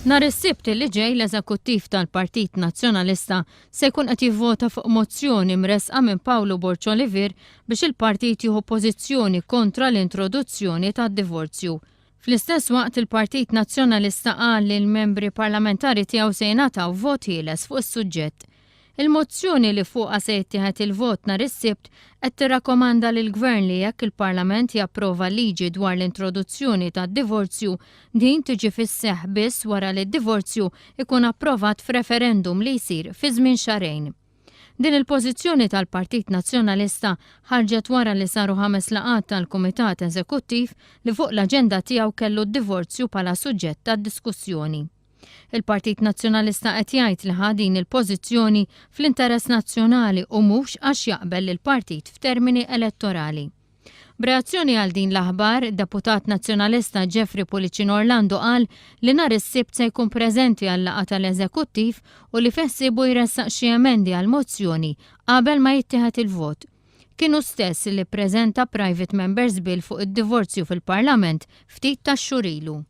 Nhar is-Sibt li ġej l-Eżekuttiv tal-Partit Nazzjonalista se jkun qed jivvota fuq mozzjoni mressqa minn Pawlu Borg Olivier biex il-partit jieħu pożizzjoni kontra l-introduzzjoni tad-divorzju. Fl-istess waqt il-Partit Nazzjonalista qal li l-membri parlamentari tiegħu se jingħataw vot ħieles fuq is-suġġett. Il-mozzjoni li fuqha se jittieħed il-vot nhar is-Sibt qed tirrakkomanda lill-Gvern li jekk il-Parlament japprova liġi dwar l-introduzzjoni tad-divorzju, din tiġi fis-seħħ biss wara li d-divorzju jkun approvat f'referendum li jsir fi żmien xahrejn. Din il-pożizzjoni tal-Partit Nazzjonalista ħarġet wara li saru ħames laqgħat tal-Kumitat Eżekuttiv li fuq l-aġenda tiegħu kellu d-divorzju bħala suġġett ta' diskussjoni. Il-Partit Nazzjonalista qed jgħid li ħa din il-pożizzjoni fl-interess nazzjonali u mhux għax jaqbel lill-partit f'termini elettorali. B'reazzjoni għal din l-aħbar, deputat Nazzjonalista Jeffrey Pullicino Orlando qal li nhar is-Sibt se jkun preżenti għal-laqgħa tal-Eżekuttiv u li fi ħsiebu jressaq xi emendi għall-mozzjoni qabel ma jittieħed il-vot. Kien hu stess li ppreżenta Private Members Bill fuq id-divorzju fil-Parlament ftit tax-xhur ilu.